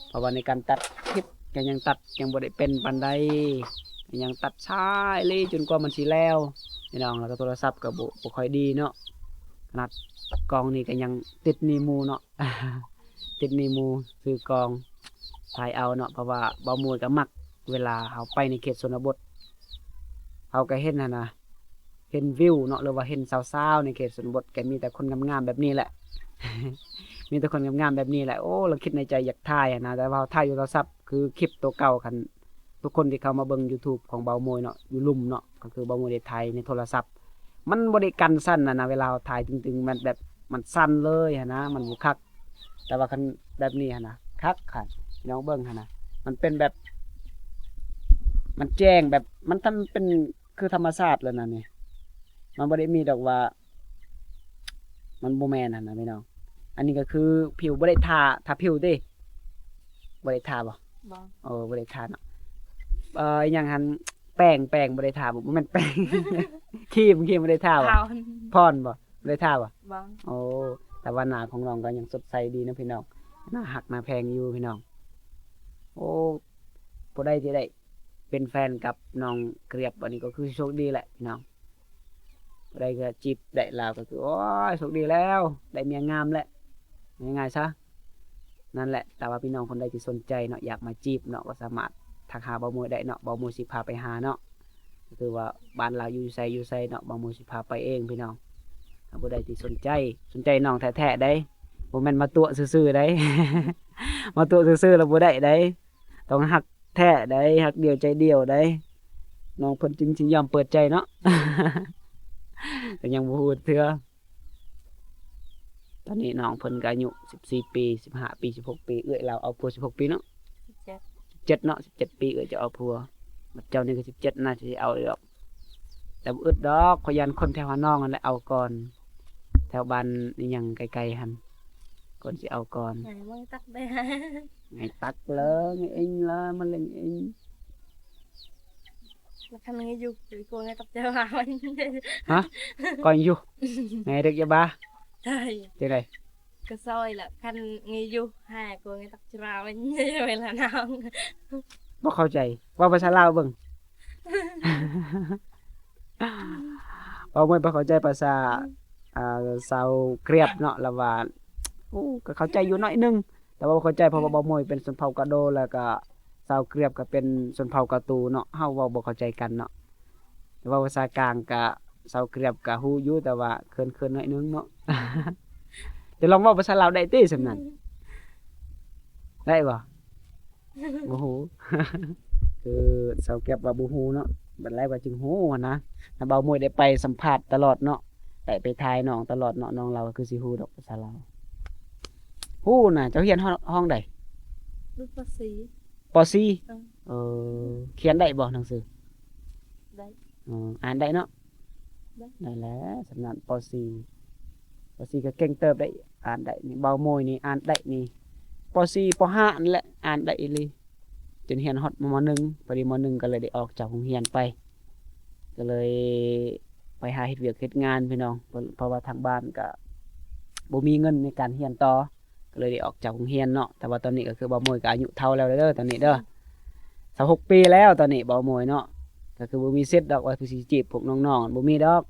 ເພາະວ່າໃນການຕັດຄລິບກໍຍັງຕັດຍັງບໍ່ໄດ້ເປັນປານໃດ ກໍຍັງຕັດຊ້າອີ່ຫຼີຈົນກວ່າມັນຊິແລ້ວ ພີ່ນ້ອງ. ແລ້ວກໍໂທລະສັບກໍບໍ່ ບໍ່ຄ່ອຍດີເນາະ ຂະໜາດກ້ອງນີ້ກໍຍັງຕິດໜີ່ໝູ່ເນາະ. ຕິດໜີ່ໝູ່ຊື້ກ້ອງຖ່າຍເອົາເນາະ ເພາະວ່າບ່າວໂມຍກໍມັກ ເວລາເຮົາໄປໃນເຂດຊົນນະບົດ ເຮົາກໍເຫັນຫັ້ນນະ ເຫັນວິວເນາະ ຫຼືວ່າເຫັນສາວໆໃນເຂດຊົນນະບົດ ກໍມີແຕ່ຄົນງາມໆແບບນີ້ແຫຼະ ມີແຕ່ຄົນງາມໆແບບນີ້ແຫຼະ. ໂອ້ ລະຄິດໃນໃຈຢາກຖ່າຍຫັ້ນນະ ແຕ່ວ່າເຮົາຖ່າຍຢູ່ໂທລະສັບ ຄືຄລິບໂຕເກົ່າ ຄັນ ທຸກຄົນທີ່ເຂົ້າມາເບິ່ງ YouTube ຂອງບ່າວໂມຍເນາະ ຢູ່ລຸ່ມເນາະ ກໍຄືບ່າວໂມຍໄດ້ຖ່າຍໃນໂທລະສັບ ມັນບໍ່ໄດ້ກັນສັ່ນຫັ້ນນະ ເວລາເຮົາຖ່າຍຕຶງໆ ມັນແບບ ມັນສັ່ນເລີຍຫັ້ນນະ ມັນບໍ່ຄັກ. ແຕ່ວ່າຄັນແບບນີ້ຫັ້ນນະ ຄັກຄັນ ພີ່ນ້ອງເບິ່ງຫັ້ນນະ ມັນເປັນແບບ ມັນແຈ້ງແບບ ມັນທຳ ເປັນຄືທຳມະຊາດເລີຍນະນີ້ ມັນບໍ່ໄດ້ມີດອກວ່າ ມັນບໍ່ແມ່ນຫັ້ນນະພີ່ນ້ອງ. ອັນນີ້ກໍຄືຜິວບໍ່ໄດ້ທາ ທາຜິວຕິ ບໍ່ໄດ້ທາບໍ່? ບໍ່ ເອີ ບໍ່ໄດ້ທາເນາະ. ເອີ ອີ່ຫຍັງຫັ້ນ ແປ້ງ ແປ້ງບໍ່ໄດ້ທາບໍ່? ບໍ່ແມ່ນແປ້ງ ຄຣີມ ຄຣີມບໍ່ໄດ້ທາບໍ່? ພອນ ພອນບໍ່? ບໍ່ໄດ້ທາບໍ່? ບໍ່ ໂອ້ ແຕ່ວ່າໜ້າຂອງນ້ອງກໍຍັງສົດໃສດີເນາະພີ່ນ້ອງ ໜ້າຮັກໜ້າແພງຢູ່ພີ່ນ້ອງ. ໂອ້ ຜູ້ໃດທີ່ໄດ້ ເປັນແຟນກັບນ້ອງກຽບ ອັນນີ້ກໍຄືໂຊກດີແຫຼະພີ່ນ້ອງ. ຜູ້ໃດກໍຈີບໄດ້ລາວກໍຄື ໂອ້ຍ ໂຊກດີແລ້ວ ໄດ້ເມຍງາມແຫຼະ ງ່າຍໆຊະ. ນັ້ນແຫຼະ ຖ້າວ່າພີ່ນ້ອງຄົນໃດທີ່ສົນໃຈເນາະ ຢາກມາຈີບເນາະ ກໍສາມາດທັກຫາບ່າວມົຍໄດ້ເນາະ ບ່າວມົຍຊິພາໄປຫາເນາະ. ກໍຄືວ່າບ້ານລາວຢູ່ໃສ ຢູ່ໃສເນາະ ບ່າວມົຍຊິພາໄປເອງພີ່ນ້ອງ. ຖ້າຜູ້ໃດທີ່ສົນໃຈ ສົນໃຈນ້ອງແທ້ໆໃດ໋ ບໍ່ແມ່ນມາຕົວະຊື່ໆໃດ໋ ມາຕົວະຊື່ໆແລ້ວບໍ່ໄດ້ໃດ໋ ຕ້ອງຮັກແທ້ໃດ໋ ຮັກດຽວໃຈດຽວໃດ໋ ນ້ອງເພິ່ນຈຶ່ງຊິຍອມເປີດໃຈເນາະ. ກໍຍັງບໍ່ຮູ້ເທື່ອ. ຕອນນີ້ນ້ອງເພິ່ນກໍອາຍຸສິບສີ່ປີ ສິບຫ້າປີ ສິບຫົກປີ ເອື້ອຍລາວເອົາຜົວສິບຫົກປີເນາະ ສິບເຈັດ ສິບເຈັດເນາະ ສິບເຈັດປີເອື້ອຍຈະເອົາຜົວ. ບັດເຈົ້ານີ້ກໍສິບເຈັດ ໜ້າຈະເອົາຢູ່ດອກ ແຕ່ບໍ່ອຶດດອກ ຂ້ອຍຢ້ານຄົນແຖວຫານ້ອງຫັ້ນແຫຼະເອົາກ່ອນ ແຖວບ້ານອີ່ຫຍັງໄກໆຫັ້ນ ກ່ອນຊິເອົາກ່ອນ. ໄງ ເບິ່ງຕັກໄດ້ ໄງຕັກເລີຍ ເອັງລະມາເລັງເອັງ. ລະຄັນເງີຢູ່ ກົວເງີຕັກຈະວ່າມັນ ຮະ ກ່ອນຢູ່ ໄງເດັກຢ່າບ້າ ໃຊ່ ຈັ່ງໃດ ກະຊອຍລະ ຄັນເງີຢູ່ ຫາກົວເງີຕັກຈະວ່າມັນ ເວລານ້ອງ ບໍ່ເຂົ້າໃຈ ເວົ້າພາສາລາວເບິ່ງ. ເວົ້າບໍ່ ບໍ່ເຂົ້າໃຈພາສາ ອ່າ ຊາວກຽບເນາະ ລະວ່າ ໂອ້ ກໍເຂົ້າໃຈຢູ່ໜ້ອຍໜຶ່ງ ແຕ່ວ່າບໍ່ເຂົ້າໃຈ ເພາະວ່າບ່າວມົຍເປັນຊົນເຜົ່າກະໂດ ແລ້ວກະຊາວກຽບກໍເປັນຊົນເຜົ່າກະຕູເນາະ ເຮົາເວົ້າບໍ່ເຂົ້າໃຈກັນເນາະ. ເວົ້າພາສາກາງກະຊາວກຽບກະຮູ້ຢູ່ ແຕ່ວ່າເຂີນໆໜ້ອຍໜຶ່ງເນາະ. ຈະລອງເວົ້າພາສາລາວໄດ້ຕິ ສ່ຳນັ້ນ ໄດ້ບໍ່? ບໍ່ຮູ້ ຄືຊາວກຽບວ່າບໍ່ຮູ້ເນາະ ບັດແລ້ວກໍຈຶ່ງຮູ້ຫັ້ນນະ. ແລ້ວບ່າວມົຍໄດ້ໄປສຳພາດຕະຫຼອດເນາະ ໄດ້ໄປຖ່າຍນ້ອງຕະຫຼອດເນາະ ນ້ອງລາວກໍຄືຊິຮູ້ດອກພາສາລາວ. ຮູ້ນະ ເຈົ້າຮຽນຫ້ອງ ຫ້ອງໃດ? ປ.ສີ່ ປ.ສີ່ ເອີ ເອີ ຂຽນໄດ້ບໍ່ໜັງສື? ໄດ້ ເອີ ອ່ານໄດ້ເນາະ? ໄດ້ ໄດ້ແຫຼະ ສຳນັ້ນ ປ.ສີ່ ປ.ສີ່ ກໍເກັ່ງເຕີບໄດ໋ ອ່ານໄດ້ນີ້ ບ່າວມົຍນີ້ອ່ານໄດ້ນີ້ ປ.ສີ່ ປ.ຫ້າ ຫັ້ນແຫຼະ ອ່ານໄດ້ອີ່ຫຼີ ຈົນຮຽນຮອດ ມ.ໜຶ່ງ ພໍດີ ມ.ໜຶ່ງ ກໍເລີຍໄດ້ອອກຈາກໂຮງຮຽນໄປ ກໍເລີຍໄປຫາເຮັດວຽກເຮັດງານພີ່ນ້ອງ ເພາະ ເພາະວ່າທາງບ້ານກໍບໍ່ມີເງິນໃນການຮຽນຕໍ່ ກໍເລີຍໄດ້ອອກຈາກໂຮງຮຽນເນາະ. ແຕ່ວ່າຕອນນີ້ກໍຄືບ່າວມົຍກໍອາຍຸເຖົ້າແລ້ວເດີ ຕອນນີ້ເດີ ຊາວຫົກປີແລ້ວຕອນນີ້ບ່າວມົຍເນາະ ກໍຄືບໍ່ມີສິດດອກວ່າຊິຈີບພວກນ້ອງໆ ບໍ່ມີດອກ.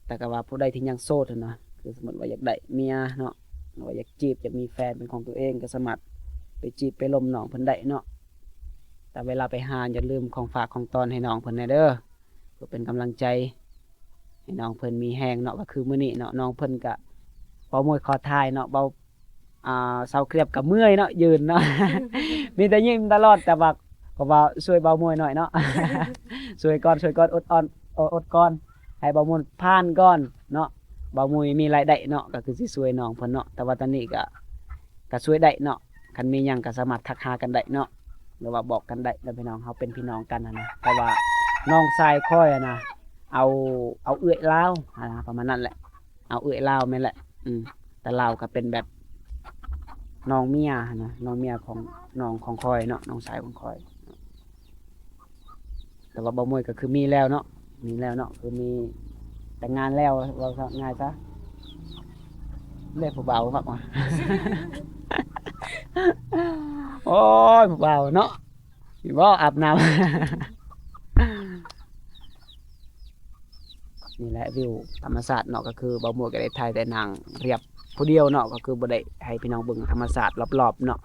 ແຕ່ກໍວ່າຜູ້ໃດທີ່ຍັງໂສດຫັ້ນນະ ຄືສົມມຸດວ່າຢາກໄດ້ເມຍເນາະ ຫຼືວ່າຢາກຈີບ ຢາກມີແຟນເປັນຂອງຕົວເອງ ກໍສາມາດໄປຈີບໄປລົມນ້ອງເພິ່ນໄດ້ເນາະ. ແຕ່ເວລາໄປຫາ ຢ່າລືມຂອງຝາກຂອງຕ້ອນໃຫ້ນ້ອງເພິ່ນແດ່ເດີ ເພື່ອເປັນກຳລັງໃຈໃຫ້ນ້ອງເພິ່ນມີແຮງເນາະ. ກໍຄືມື້ນີ້ເນາະ ນ້ອງເພິ່ນກະ ບ່າວມົຍຂໍຖ່າຍເນາະ ເວົ້າ ອ່າ ຊາວກຽບກະເມື່ອຍເນາະ ຢືນເນາະ ມີແຕ່ຍິ້ມຕະຫຼອດ ແຕ່ວ່າກໍວ່າຊ່ວຍບ່າວມົຍໜ້ອຍເນາະ ຊ່ວຍກ່ອນ ຊ່ວຍກ່ອນ ອົດອ່ອນ ອົດ ອົດກ່ອນ ໃຫ້ບ່າວມົຍຜ່ານກ່ອນເນາະ. ບ່າວມົຍມີລາຍໄດ້ເນາະ ກໍຄືຊິຊ່ວຍນ້ອງເພິ່ນເນາະ ແຕ່ວ່າຕອນນີ້ກະ ກະຊ່ວຍໄດ້ເນາະ. ຄັນມີຫຍັງກໍສາມາດທັກຫາກັນໄດ້ເນາະ ຫຼືວ່າບອກກັນໄດ້ເນາະພີ່ນ້ອງ ເຮົາເປັນພີ່ນ້ອງກັນຫັ້ນນະ. ເພາະວ່ານ້ອງຊາຍຂ້ອຍຫັ້ນນະ ເອົາ ເອົາເອື້ອຍລາວຫັ້ນນະ ປະມານນັ້ນແຫຼະ ເອົາເອື້ອຍລາວແມ່ນແຫຼະ. ອືມ ແຕ່ລາວກໍເປັນແບບນ້ອງເມຍຫັ້ນນະ ນ້ອງເມຍຂອງ ນ້ອງຂອງຂ້ອຍເນາະ ນ້ອງຊາຍຂອງຂ້ອຍ. ແຕ່ວ່າບ່າວມົຍກໍຄືມີແລ້ວເນາະ ມີແລ້ວເນາະ ຄືມີແຕ່ງງານແລ້ວ ເວົ້າງ່າຍຊະ ເລີຍຜູ້ບ່າວມັກວ່າ ໂອ້ຍ ຜູ້ບ່າວເນາະ ມີບໍ່ອາບນ້ຳ. ນີ້ແຫຼະວິວທຳມະຊາດເນາະ ກໍຄືບ່າວມົຍກໍໄດ້ຖ່າຍແຕ່ນາງລຽບຜູ້ດຽວເນາະ ກໍຄືບໍ່ໄດ້ໃຫ້ພີ່ນ້ອງເບິ່ງທຳມະຊາດລອບໆເນາະ.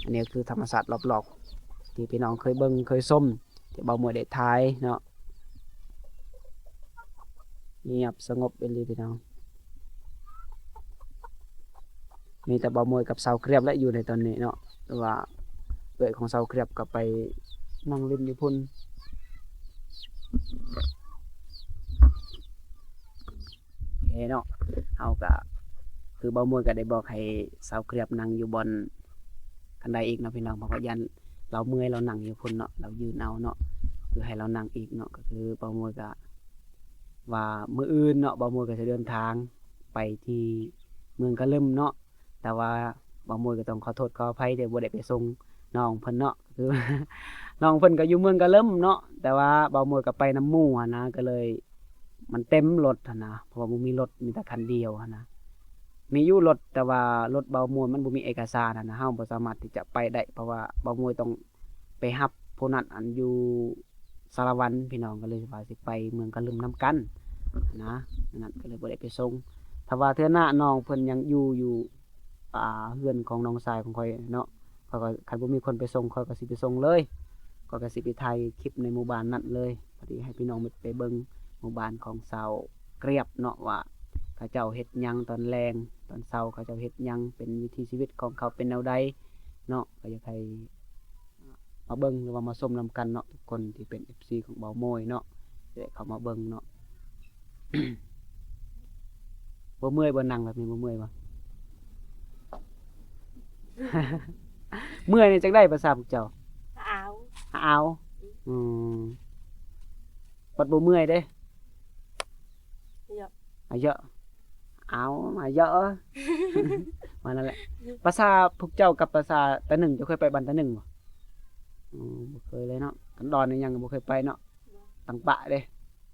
ອັນນີ້ກໍຄືທຳມະຊາດລອບໆ ທີ່ພີ່ນ້ອງເຄີຍເບິ່ງເຄີຍຊົມ ທີ່ບ່າວມົຍໄດ້ຖ່າຍເນາະ. ງຽບສະຫງົບອີ່ຫຼີພີ່ນ້ອງ ມີແຕ່ບ່າວມົຍກັບຊາວກຽບແຫຼະຢູ່ໃນຕອນນີ້ເນາະ ແຕ່ວ່າເອື້ອຍຂອງຊາວກຽບກໍໄປນັ່ງຫຼິ້ນຢູ່ພຸ້ນ. ເອີເນາະ ເຮົາກະ ຄືບ່າວມົຍກະໄດ້ບອກໃຫ້ຊາວກຽບນັ່ງຢູ່ບ່ອນຄັນໄດອີກເນາະພີ່ນ້ອງ ເພາະວ່າຢ້ານລາວເມື່ອຍ ລາວນັ່ງຢູ່ພຸ້ນເນາະ ລາວຢືນເອົາເນາະ ຄືໃຫ້ລາວນັ່ງອີກເນາະ. ກໍຄືບ່າວມົຍກະວ່າມື້ອື່ນເນາະ ບ່າວມົຍກະຈະເດີນທາງໄປທີ່ເມືອງກະລຶມເນາະ ແຕ່ວ່າບ່າວມົຍກໍຕ້ອງຂໍໂທດຂໍອະໄພທີ່ບໍ່ໄດ້ໄປສົ່ງນ້ອງເພິ່ນເນາະ ຄືນ້ອງເພິ່ນກໍຢູ່ເມືອງກະລຶມເນາະ ແຕ່ວ່າບ່າວມົຍກໍໄປນຳໝູ່ຫັ້ນນະ ກໍເລີຍມັນເຕັມລົດຫັ້ນນະ ເພາະວ່າບໍ່ມີລົດ ມີແຕ່ຄັນດຽວຫັ້ນນະ. ມີຢູ່ລົດ ແຕ່ວ່າລົດບ່າວມົຍມັນບໍ່ມີເອກະສານຫັ້ນນະ ເຮົາບໍ່ສາມາດທີ່ຈະໄປໄດ້ ເພາະວ່າບ່າວມົຍຕ້ອງໄປຮັບ ຜູ້ນັ້ນອັນຢູ່ສາລະວັນພີ່ນ້ອງ ກໍເລີຍວ່າຊິໄປເມືອງກະລຶມນຳກັນນະ ນັ້ນກໍເລີຍບໍ່ໄດ້ໄປສົ່ງ. ຖ້າວ່າເທື່ອໜ້ານ້ອງເພິ່ນຍັງຢູ່ ຢູ່ ອ່າ ເຮືອນຂອງນ້ອງຊາຍຂອງຂ້ອຍເນາະ ຂ້ອຍກໍ ຄັນບໍ່ມີຄົນໄປສົ່ງ ຂ້ອຍກໍຊິໄປສົ່ງເລີຍ ຂ້ອຍກໍຊິໄປຖ່າຍຄລິບໃນໝູ່ບ້ານນັ້ນເລີຍ. ພໍດີໃຫ້ພີ່ນ້ອງໄປເບິ່ງໝູ່ບ້ານຂອງຊາວກຽບເນາະ ວ່າເຂົາເຈົ້າເຮັດຫຍັງຕອນແລງ ຕອນເຊົ້າ ເຂົາເຈົ້າເຮັດຫຍັງ ເປັນວິຖີຊີວິດຂອງເຂົາເປັນແນວໃດເນາະ. ກໍຢາກໃຫ້ມາເບິ່ງ ຫຼືວ່າມາຊົມນຳກັນເນາະ ທຸກຄົນທີ່ເປັນເອັຟຊີຂອງບ່າວໂມຍເນາະ ຈະໄດ້ເຂົ້າມາເບິ່ງເນາະ. ບໍ່ເມື່ອຍບໍ່? ນັ່ງແບບນີ້ບໍ່ເມື່ອຍບໍ່? ເມື່ອຍນີ້ຈັ່ງໃດພາສາພວກເຈົ້າ? ອາວ ອາວ. ອືມ ບັດບໍ່ເມື່ອຍເດ້? ອາເຍາະ ອາເຍາະ ອາວ ອາເຍາະ ວ່ານັ້ນແຫຼະ. ພາສາພວກເຈົ້າກັບພາສາຕາໜຶ່ງ ເຈົ້າເຄີຍໄປບ້ານຕາໜຶ່ງບໍ່? ອືມ ບໍ່ເຄີຍເລີຍເນາະ. ກັນດອນນີ້ຍັງບໍ່ເຄີຍໄປເນາະ. ຕັງປະເດ້?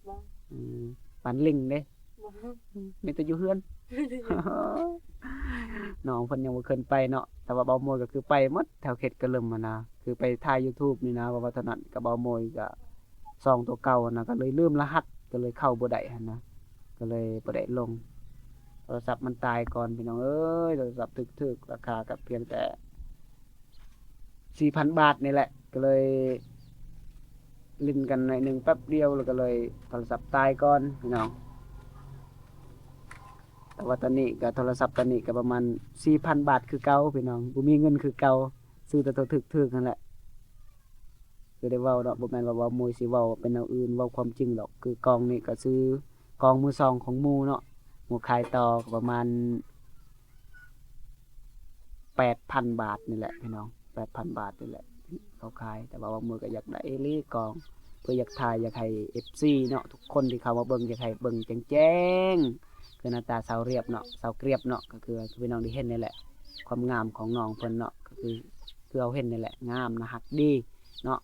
ບໍ່. ອືມ ປານລິງເດ້? ບໍ່. ອືມ ມີແຕ່ຢູ່ເຮືອນ. ນ້ອງເພິ່ນຍັງບໍ່ເຄີຍໄປເນາະ ແຕ່ວ່າບ່າວໂມຍກໍຄືໄປໝົດແຖວເຂດກະລຶມຫັ້ນນະ ຄືໄປຖ່າຍຢູທູບນີ້ນະ ເວົ້າວ່າເທົ່ານັ້ນ ກັບບ່າວໂມຍກໍຊ່ອງຕົວເກົ່າຫັ້ນນະ ກໍເລີຍລືມລະຫັດ ກໍເລີຍເຂົ້າບໍ່ໄດ້ຫັ້ນນະ ກໍເລີຍບໍ່ໄດ້ລົງ. ໂທລະສັບມັນຕາຍກ່ອນ ພີ່ນ້ອງເອີຍ ໂທລະສັບຖືກໆ ລາຄາກໍພຽງແຕ່ ສີ່ພັນບາດນີ້ແຫຼະ ກໍເລີຍຫຼິ້ນກັນໜ້ອຍໜຶ່ງແປັບດຽວ ແລ້ວກໍເລີຍໂທລະສັບຕາຍກ່ອນພີ່ນ້ອງ. ແຕ່ວ່າຕອນນີ້ກໍ ໂທລະສັບຕອນນີ້ກໍປະມານສີ່ພັນບາດຄືເກົ່າພີ່ນ້ອງ ບໍ່ມີເງິນຄືເກົ່າ ຊື້ແຕ່ໂຕຖືກໆ ຫັ້ນແຫຼະ. ຄືໄດ້ເວົ້າເນາະ ບໍ່ແມ່ນວ່າເວົ້າໂມຍຊິເວົ້າເປັນແນວອື່ນ ເວົ້າຄວາມຈິງດອກ ຄືກອງນີ້ກໍຊື້ກອງມືສອງຂອງໝູ່ເນາະ ໝູ່ຂາຍຕໍ່ກໍປະມານ ແປດພັນບາດນີ້ແຫຼະພີ່ນ້ອງ ແປດພັນບາດນີ້ແຫຼະເຂົາຂາຍ. ແຕ່ວ່າບ່າວໂມຍກໍຢາກໄດ້ອີ່ຫຼີກອງ ເພື່ອຢາກຖ່າຍ ຢາກໃຫ້ເອັຟຊີເນາະ ທຸກຄົນທີ່ເຂົ້າມາເບິ່ງ ຢາກໃຫ້ເບິ່ງແຈ້ງໆ ຄືໜ້າຕາຊາວກຽບເນາະ ຊາວກຽບເນາະ ກໍຄື ຄືພີ່ນ້ອງໄດ້ເຫັນນີ້ແຫຼະ ຄວາມງາມຂອງນ້ອງເພິ່ນເນາະ ກໍຄື ຄືເຮົາເຫັນນີ້ແຫຼະ ງາມ ໜ້າຮັກດີເນາະ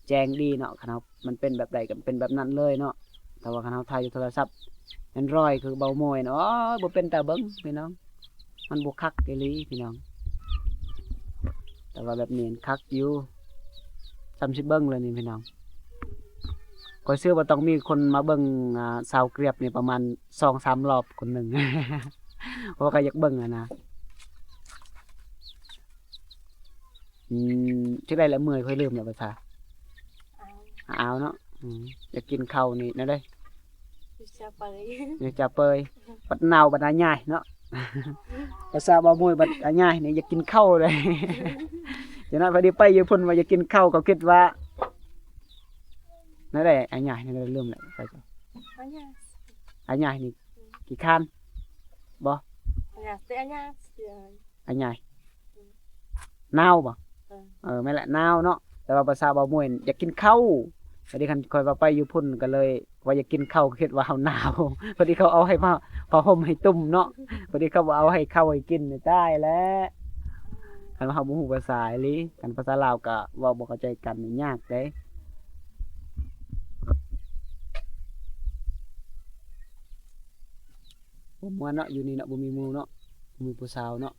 ແຈ້ງດີເນາະ. ຄັນເຮົາ ມັນເປັນແບບໃດກໍເປັນແບບນັ້ນເລີຍເນາະ. ແຕ່ວ່າຄັນເຮົາຖ່າຍຢູ່ໂທລະສັບແອນດຣອຍຄືເບົາໂມຍນະ ໂອ້ຍ ບໍ່ເປັນຕາເບິ່ງພີ່ນ້ອງ ມັນບໍ່ຄັກອີ່ຫຼີພີ່ນ້ອງ. ແຕ່ວ່າແບບນີ້ຄັກຢູ່ ຊ່ຳຊິເບິ່ງເລີຍນີ້ພີ່ນ້ອງ. ຂ້ອຍເຊື່ອວ່າຕ້ອງມີຄົນມາເບິ່ງ ອ່າ ຊາວກຽບນີ້ປະມານສອງສາມລອບຄົນໜຶ່ງ ເພາະວ່າຂ້ອຍຢາກເບິ່ງຫັ້ນນະ. ອືມ ຈັ່ງໃດລະ ເມື່ອຍ ຂ້ອຍລືມແລ້ວພາສາ ອາວ ອາວເນາະ. ອືມ ຢາກກິນເຂົ້ານີ້ແນວໃດ? ຢູ່ຈາເປີຍ ຢູ່ຈາເປີຍ ບັດໜາວບັດອາຍາຍເນາະ. ພາສາເບົາໂມຍບັດອາຍາຍນີ້ ຢາກກິນເຂົ້າເດ້. ຈັ່ງນັ້ນ ພໍດີໄປຢູ່ພຸ້ນວ່າຢາກກິນເຂົ້າ ກໍຄິດວ່າ ແນວໃດ ອາຍາຍນີ້ ລືມແລ້ວ ອາຍາຍ ອາຍາຍນີ້ຂີ້ຄ້ານບໍ່? ອາຍາຍ ແຕ່ອາຍາຍ ອາຍາຍ ອືມ ໜາວບໍ່? ເອີ ເອີ ແມ່ນແຫຼະ ໜາວເນາະ. ແຕ່ວ່າພາສາເບົາໂມຍ ຢາກກິນເຂົ້າ. ພໍດີຄັນຂ້ອຍວ່າໄປຢູ່ພຸ້ນ ກໍເລີຍວ່າຢາກກິນເຂົ້າ ຄິດວ່າເຮົາໜາວ. ພໍດີເຂົາເອົາໃຫ້ຜ້າ ຜ້າຫົ່ມໃຫ້ຕຸ້ມເນາະ. ພໍດີເຂົາບໍ່ເອົາໃຫ້ເຂົ້າໃຫ້ກິນ ຕາຍແລ້ວ. ຄັນວ່າເຮົາບໍ່ຮູ້ພາສາອີ່ຫຼີ ຄັນພາສາລາວກໍເວົ້າບໍ່ເຂົ້າໃຈກັນ ຍາກເດ້. ບໍ່ມ່ວນເນາະ ຢູ່ນີ້ເນາະ ບໍ່ມີໝູ່ເນາະ ບໍ່ມີຜູ້ສາວເນາະ.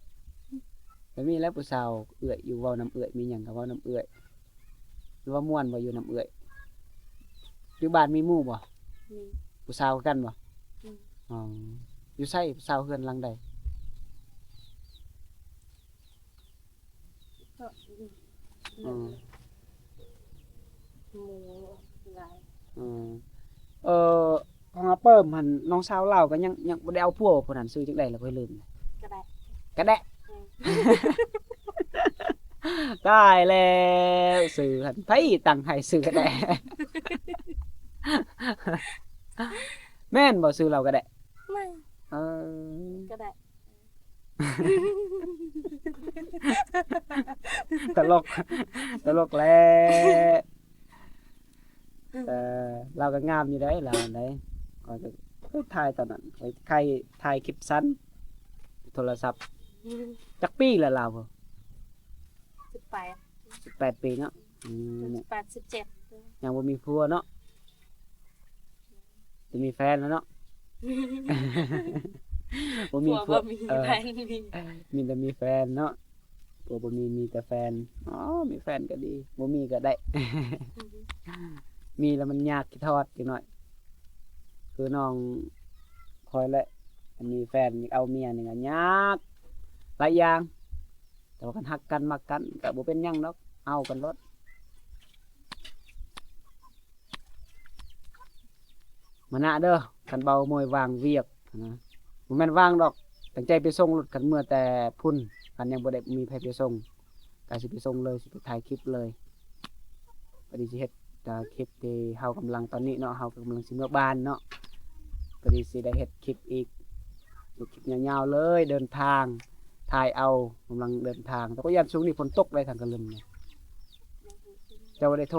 ແບບນີ້ແຫຼະ ຜູ້ສາວເອື້ອຍຢູ່ ເວົ້ານຳເອື້ອຍ ມີຫຍັງກໍເວົ້ານຳເອື້ອຍ. ຫຼືວ່າມ່ວນບໍ່ຢູ່ນຳເອື້ອຍ? ຢູ່ບ້ານມີໝູ່ບໍ່? ມີ. ຜູ້ສາວຄືກັນບໍ່? ມີ. ອໍ ຢູ່ໃສ? ຜູ້ສາວເຮືອນຫຼັງໃດ? ອືມ ໝູ່ຫຼາຍ. ອືມ ເອີ ຂອງອາເປີ້ມຫັ້ນ ນ້ອງສາວລາວກໍຍັງ ຍັງບໍ່ໄດ້ເອົາຜົວ ຜູ້ນັ້ນຊື່ຈັ່ງໃດລະ ຂ້ອຍລືມ. ກະແດະ ກະແດະ. ອືມ ຕາຍແລ້ວ ຊື່ຫັ້ນ ໃຜຕັ້ງໃຫ້ຊື່ກະແດະ? ແມ່ນບໍ່ຊື່ລາວກະແດະ? ແມ່ນ. ເອີ ກະແດະ. ຕະຫຼົກ ຕະຫຼົກແຫຼະ. ເອີ ລາວກໍງາມຢູ່ໃດ໋ ລາວໃດ໋. ຂ້ອຍກໍຖ່າຍຕອນນັ້ນ ຂ້ອຍຖ່າຍ ຖ່າຍຄລິບສັ້ນ ໂທລະສັບ. ຈັກປີລະລາວ? ສິບແປດ ສິບແປດປີເນາະ. ອືມ ສິບແປດ ສິບເຈັດ ຍັງບໍ່ມີຜົວເນາະ. ຈະມີແຟນແລ້ວເນາະ. ບໍ່ມີຜົວ ບໍ່ມີແຟນ ມີແຕ່ມີແຟນເນາະ. ຜົວບໍ່ມີ ມີແຕ່ແຟນ. ອໍ ມີແຟນກໍດີ ບໍ່ມີກໍໄດ້. ມີແລ້ວມັນຍາກ ຄິດຮອດຈັກໜ້ອຍ. ຄືນ້ອງຂ້ອຍແຫຼະ ຄັນມີແຟນຢາກເອົາເມຍນີ້ກໍຍາກຫຼາຍຢ່າງ. ແຕ່ວ່າຄັນຮັກກັນມັກກັນກໍບໍ່ເປັນຫຍັງດອກ ເອົາກັນໂລດ. ມານະເດີ ຄັນເບົາໂມຍວ່າງວຽກນະ ບໍ່ແມ່ນວ່າງດອກ ຕັ້ງໃຈໄປສົ່ງລົດ ຄັນເມືອແຕ່ພຸ້ນ ຄັນຍັງບໍ່ໄດ້ມີໃຜໄປສົ່ງ ກະຊິໄປສົ່ງເລີຍ ຊິໄປຖ່າຍຄລິບເລີຍ. ພໍດີຊິເຮັດ ອ່າ ຄລິບທີ່ເຮົາກຳລັງ ຕອນນີ້ເນາະ ເຮົາກຳລັງຊິເມືອບ້ານເນາະ ພໍດີຊິໄດ້ເຮັດຄລິບອີກ ເຮັດຄລິບຍາວໆເລີຍ ເດີນທາງ ຖ່າຍເອົາ ກຳລັງເດີນທາງ. ແຕ່ກໍຢ້ານຊ່ວງນີ້ຝົນຕົກໄດ໋ ທາງກະລຶມນີ້. ເຈົ້າບໍ່ໄດ້ໂທ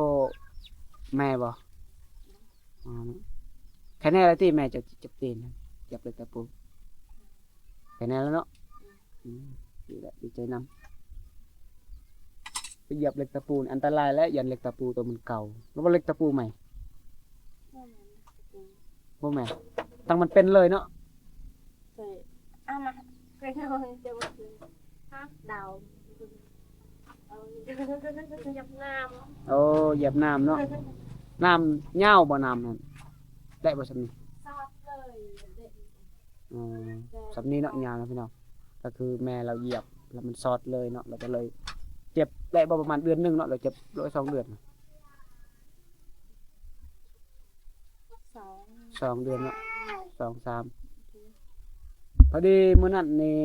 ແມ່ບໍ່? ອໍ ໄຄແນ່ແລ້ວຕິ ແມ່ເຈົ້າເຈັບຕີນ ຢຽບເຫຼັກຕະປູ ໄຄແນ່ແລ້ວເນາະ. ອືມ ດີແຫຼະ ດີໃຈນຳ. ໄປຢຽບເຫຼັກຕະປູນີ້ອັນຕະລາຍແຫຼະ ຢ້ານເຫຼັກຕະປູໂຕມັນເກົ່າ ຫຼືວ່າເຫຼັກຕະປູໃໝ່? ບໍ່ແມ່ນ ບໍ່ແມ່ນ ຕັ້ງມັນເປັນເລີຍເນາະ. ເຄີຍ ອາ ມາ ເຄີຍເອົາ ເຈົ້າວ່າຄື ຮະ ດາວ ເອີ ຢຽບນ້ຳ ໂອ້ ຢຽບນ້ຳເນາະ. ນ້ຳຍາວບໍ່ ນ້ຳນັ້ນ ໄດ້ບໍ່ສ່ຳນີ້? ຊອດເລີຍ ເດັດ ອໍ ສ່ຳນີ້ເນາະ ຍາວເນາະພີ່ນ້ອງ. ກໍຄືແມ່ລາວຢຽບແລ້ວມັນຊອດເລີຍເນາະ ລາວກໍເລີຍເຈັບ ໄດ້ບໍ່ປະມານເດືອນໜຶ່ງເນາະ ລາວເຈັບ ຫຼືວ່າສອງເດືອນ? ສອງ ສອງເດືອນເນາະ ສອງສາມ. ພໍດີມື້ນັ້ນນີ້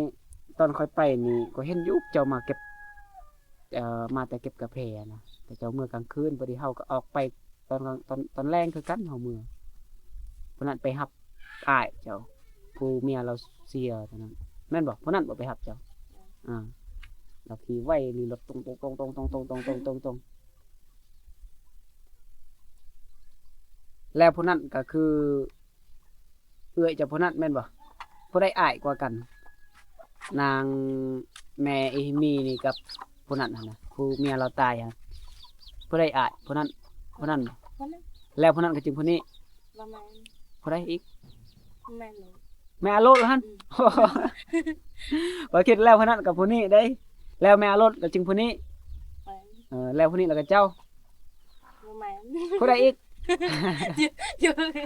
ຕອນຂ້ອຍໄປນີ້ ຂ້ອຍເຫັນຢູ່ເຈົ້າມາເກັບ ເອີ ມາແຕ່ເກັບກາແຟນະ ແຕ່ເຈົ້າເມືອກາງຄືນ. ພໍດີເຮົາກໍອອກໄປຕອນກາງ ຕອນ ຕອນແລງຄືກັນ ເຮົາເມືອ. ຜູ້ນັ້ນໄປຮັບອ້າຍເຈົ້າ ຜູ້ເມຍລາວເສຍຕອນນັ້ນ ແມ່ນບໍ່? ຜູ້ນັ້ນບໍ່ໄປຮັບເຈົ້າ? ອາ ລາວຂີ່ໄວອີ່ຫຼີ ລົດຕົງໆໆໆໆ ແລ້ວຜູ້ນັ້ນກໍຄື ເອື້ອຍເຈົ້າຜູ້ນັ້ນແມ່ນບໍ່? ຜູ້ໃດອ້າຍກວ່າກັນ? ນາງແມ່ອີ່ມີນີ້ກັບຜູ້ນັ້ນຫັ້ນນະ ຜູ້ເມຍລາວຕາຍຫັ້ນ ຜູ້ໃດອ້າຍ? ຜູ້ນັ້ນ ຜູ້ນັ້ນບໍ່? ຜູ້ນັ້ນ ແລ້ວຜູ້ນັ້ນກໍຈຶ່ງຜູ້ນີ້? ບໍ່ແມ່ນ ຜູ້ໃດອີກ? ແມ່ໂລດ ແມ່ອາໂລດຫັ້ນ? ອືມ ຂ້ອຍຄິດແລ້ວຜູ້ນັ້ນກັບຜູ້ນີ້ເດ້ ແລ້ວແມ່ອາໂລດກໍຈຶ່ງຜູ້ນີ້? ແມ່ນ ເອີ ແລ້ວຜູ້ນີ້ແລ້ວກໍເຈົ້າ? ບໍ່ແມ່ນ ຜູ້ໃດອີກ? ຢູ່ ຢູ່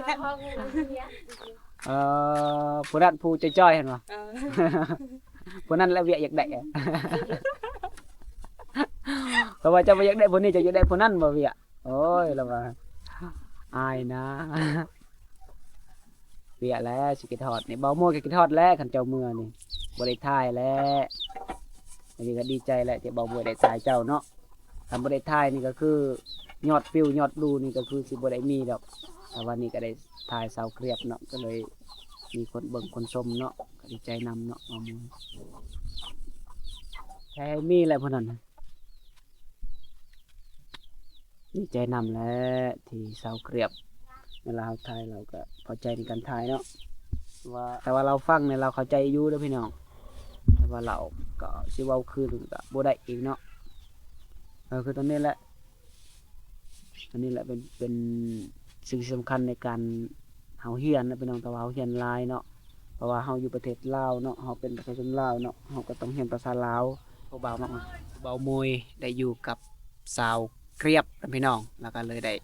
ເອີ ຜູ້ນັ້ນຜູ້ຈ່ອຍໆຫັ້ນບໍ່? ເອີ ຜູ້ນັ້ນແຫຼະວຽກຢາກໄດ້ ເພາະວ່າເຈົ້າບໍ່ຢາກໄດ້ຜູ້ນີ້ ເຈົ້າຢາກໄດ້ຜູ້ນັ້ນບໍ່ວຽກ? ໂອ້ຍ ລະວ່າອາຍນະ. ວຽກແຫຼະ ຊິຄິດຮອດນີ້ ເບົາໂມຍກໍຄິດຮອດແຫຼະ ຄັນເຈົ້າເມືອນີ້ ບໍ່ໄດ້ຖ່າຍແຫຼະ. ອັນນີ້ກໍດີໃຈແຫຼະ ທີ່ເບົາໂມຍໄດ້ຖ່າຍເຈົ້າເນາະ. ຄັນບໍ່ໄດ້ຖ່າຍນີ້ກໍຄືຍອດວິວຍອດດູນີ້ກໍຄືຊິບໍ່ໄດ້ມີດອກ. ແຕ່ວ່ານີ້ກໍໄດ້ຖ່າຍສາວກຽບເນາະ ກໍເລີຍມີຄົນເບິ່ງຄົນຊົມເນາະ ກໍດີໃຈນຳເນາະ ເບົາໂມຍ. ແທ້ມີແຫຼະຜູ້ນັ້ນ ດີໃຈນຳແຫຼະ ທີ່ສາວກຽບ ເວລາເຮົາຖ່າຍ ລາວກໍພໍໃຈໃນການຖ່າຍເນາະ. ວ່າ ແຕ່ວ່າລາວຟັງນີ້ ລາວເຂົ້າໃຈຢູ່ເດີພີ່ນ້ອງ ແຕ່ວ່າລາວກໍຊິເວົ້າຄືນກໍບໍ່ໄດ້ອີກເນາະ. ເອີ ຄືຕອນນີ້ແຫຼະ ອັນນີ້ແຫຼະເປັນ ເປັນສິ່ງທີ່ສຳຄັນໃນການເຮົາຮຽນນະພີ່ນ້ອງ. ແຕ່ວ່າເຮົາຮຽນຫຼາຍເນາະ ເພາະວ່າເຮົາຢູ່ປະເທດລາວເນາະ ເຮົາເປັນປະຊາຊົນລາວເນາະ ເຮົາກໍຕ້ອງຮຽນພາສາລາວ. ຜູ້ບ່າວມາ ເບົາໂມຍໄດ້ຢູ່ກັບສາວກຽບນະພີ່ນ້ອງ ແລ້ວກໍເລີຍໄດ້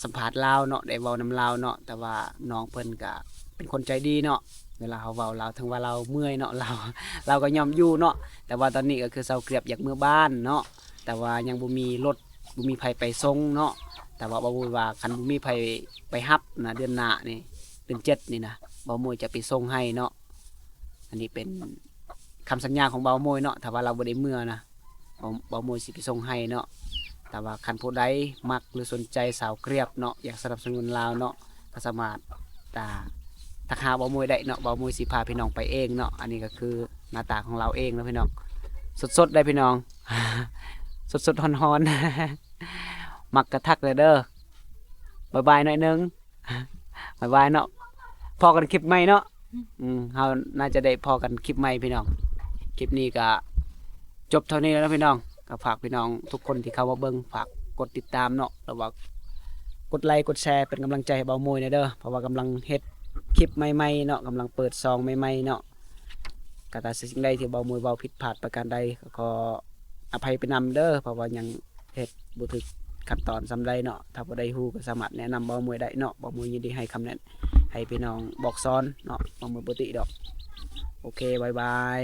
ສຳພາດລາວເນາະ ໄດ້ເວົ້ານຳລາວເນາະ. ແຕ່ວ່ານ້ອງເພິ່ນກໍເປັນຄົນໃຈດີເນາະ ເວລາເຮົາເວົ້າລາວ ເຖິງວ່າລາວເມື່ອຍເນາະ ລາວ ລາວກໍຍອມຢູ່ເນາະ. ແຕ່ວ່າຕອນນີ້ກໍຄືສາວກຽບຢາກເມືອບ້ານເນາະ ແຕ່ວ່າຍັງບໍ່ມີລົດ ບໍ່ມີໃຜໄປສົ່ງເນາະ. ແຕ່ວ່າເບົາໂມຍວ່າຄັນບໍ່ມີໃຜໄປຮັບນະ ເດືອນໜ້ານີ້ ເດືອນເຈັດນີ້ນະ ເບົາໂມຍຈະໄປສົ່ງໃຫ້ເນາະ. ອັນນີ້ເປັນຄຳສັນຍາຂອງເບົາໂມຍເນາະ ຖ້າວ່າລາວບໍ່ໄດ້ເມືອນະ ເບົາ ເບົາໂມຍຊິໄປສົ່ງໃຫ້ເນາະ. ແຕ່ວ່າຄັນຜູ້ໃດມັກ ຫຼື ສົນໃຈສາວກຽບເນາະ ຢາກສະໜັບສະໜູນລາວເນາະ ກໍສາມາດ ອ່າ ທັກຫາເບົາໂມຍໄດ້ເນາະ ເບົາໂມຍຊິພາພີ່ນ້ອງໄປເອງເນາະ. ອັນນີ້ກໍຄືໜ້າຕາຂອງລາວເອງເນາະພີ່ນ້ອງ ສົດໆເດ້ພີ່ນ້ອງ ສົດໆຮ້ອນໆ. ມັກກະທັກເລີຍເດີ. ບາຍບາຍໜ້ອຍໜຶ່ງ ບາຍບາຍເນາະ ພໍ້ກັນຄລິບໃໝ່ເນາະ. ອືມ ເຮົາໜ້າຈະໄດ້ພໍ້ກັນຄລິບໃໝ່ພີ່ນ້ອງ. ຄລິບນີ້ກະຈົບເທົ່ານີ້ແລ້ວເນາະພີ່ນ້ອງ. ກໍຝາກພີ່ນ້ອງທຸກຄົນທີ່ເຂົ້າມາເບິ່ງ ຝາກກົດຕິດຕາມເນາະ ຫຼືວ່າກົດໄລກົດແຊເປັນກຳລັງໃຈໃຫ້ເບົາໂມຍແດ່ເດີ ເພາະວ່າກຳລັງເຮັດຄລິບໃໝ່ໆເນາະ ກຳລັງເປີດຊ່ອງໃໝ່ໆເນາະ. ກະຖ້າສິ່ງໃດທີ່ເບົາມວຍເວົ້າຜິດພາດປະການໃດ ກໍຂໍອະໄພໄປນຳເດີ ເພາະວ່າຍັງເຮັດບໍ່ຖືກຂັ້ນຕອນສ່ຳໃດເນາະ. ຖ້າຜູ້ໃດຮູ້ກໍສາມາດແນະນຳເບົາມວຍໄດ້ເນາະ ເບົາມວຍຍິນດີໃຫ້ຄຳແນະ ໃຫ້ພີ່ນ້ອງບອກສອນເນາະ ເບົາມວຍບໍ່ຕິດອກ. ໂອເຄ ບາຍບາຍ.